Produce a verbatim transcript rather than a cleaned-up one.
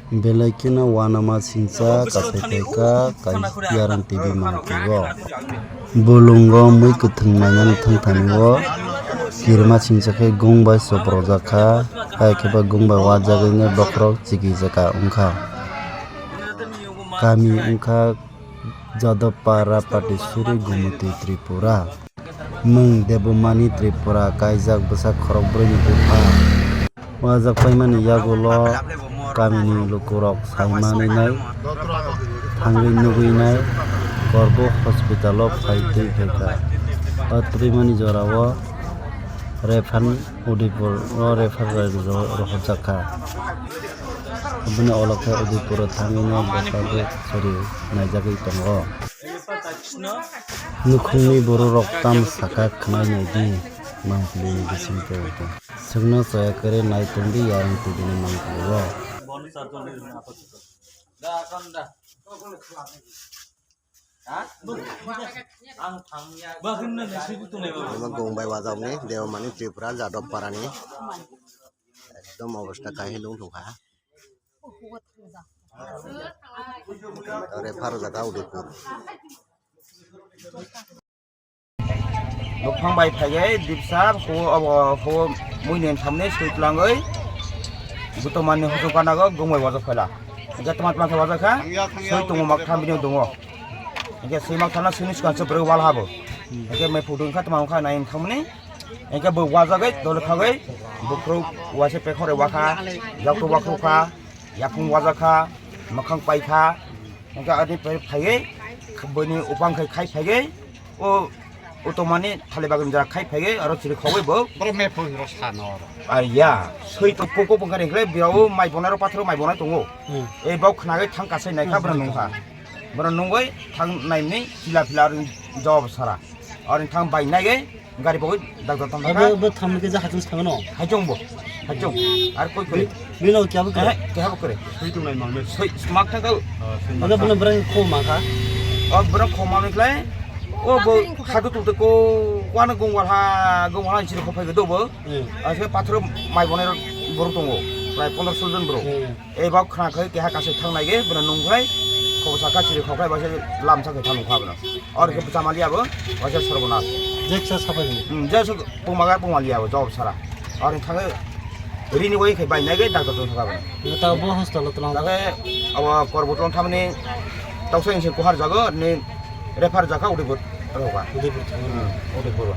Belai kheno uanama singcha kasai phaikha Kaiyarang T V mangpili o. Bolongo mui kwthwng nainani thangthani o kirima singcha khe gong bai chopropjak kha, hai khe bo gong bai uajagwi bokhorok chikijak wngkha. Kami wngkha Jadabpara Patisuri Gumoti Tripura. Mung Debomani Tripura kaijak bwsa khorokbrwini bupha. Uajak paimani yagulo kamini lukurok saimanwi nai, thangwi nugwi nai, Korbo hospital-o phai twi phaikha. O twimani jorao refer Udaipur-o refer rohorjak kha. Aboni ulo khe Udaipur-o thangwino bwskango sori naijagwi tongo. Nukhungni bororok tamo sakha khwnai naidi, mangpili ni bisingtwi. Chwngno chaya kwrwi nai tongdi Yarwng T V ni mangpili o. Abo gong bai uajak ni Debomani Tripura Jadabpara ni ekdom obostha kahil wng tongkha. Refer rwjak kha Udaipur. Buphang bai phaiwi dipsa huo obo huo muini thamni swi twlangwi butomani husung kanago gong bai uajak phaila. Hwnkhe tma tma khe uajak kha swi tongo mak tham bini dungo. Hwnkhe swi mak thamna swini swkang se bwrwi wal habo. Hwnkhe mai phudu wngkha tma wngkha nai wngkha mani. Hwnkhe bo uajagwi dole khagwi bukruk uaisa pekhore uakha, yaktu wakrukha, yaphung uajakha, mwkhang paikha. Hwnkhe ani phai phaiwi bini upang khai khai phaiwi o utomani thali bagwi jora khai phaiwi aro chiri khogwi bo. Boro mephu hiro sano oro. Ar ya, swi to koko bwkha ringkhle birao mai bonai ro pathoro mai bonai tongo. Hmm. E bok khnagwi thang kasai naikha bwrwi nungkha. Bwrwi nungwi thang naimni chila phila ring jawab sara. Aro thang bai naiwi gari pogwi doctor tong Abo thangkha. Bo thamni khe je hachung sangano. Hachung bo. Hachung. Ar koi koi. Bino kya bo kre? Eh, kya bo kre? Sui tungnai mangni. Sui smak thangkha. Abo bono bwrang kho mangkha. O bwrang kho mangni khlai. O bo khadu tu ko wana gongwal ha, gongwal ha sir kho phai do bo. Hmm. Ase pathor mai bonai borok tongo. Prai pondro solo jon borok. Hmm. Ei bak khna khai keha kasai thang nai ge, bwrwi nung khlai, khobor sakha chiri khok khlai, baisa lamsa khai thang nung kha bwrwi. Or khe bwsa mali abo, baisa sorbonas. Jeksa sapai ni. Hmm, jesa pungma ga pungma li abo, job sara. Or thang rini wai khai bai nai ge, doctor tong thang bwrwi. Neta bo hospital tong. Thang abo kor botol thang ni, toksa insin kuhar jago, ni refer jaka Udaipur roga. Udaipur thang. Hmm, Udaipur.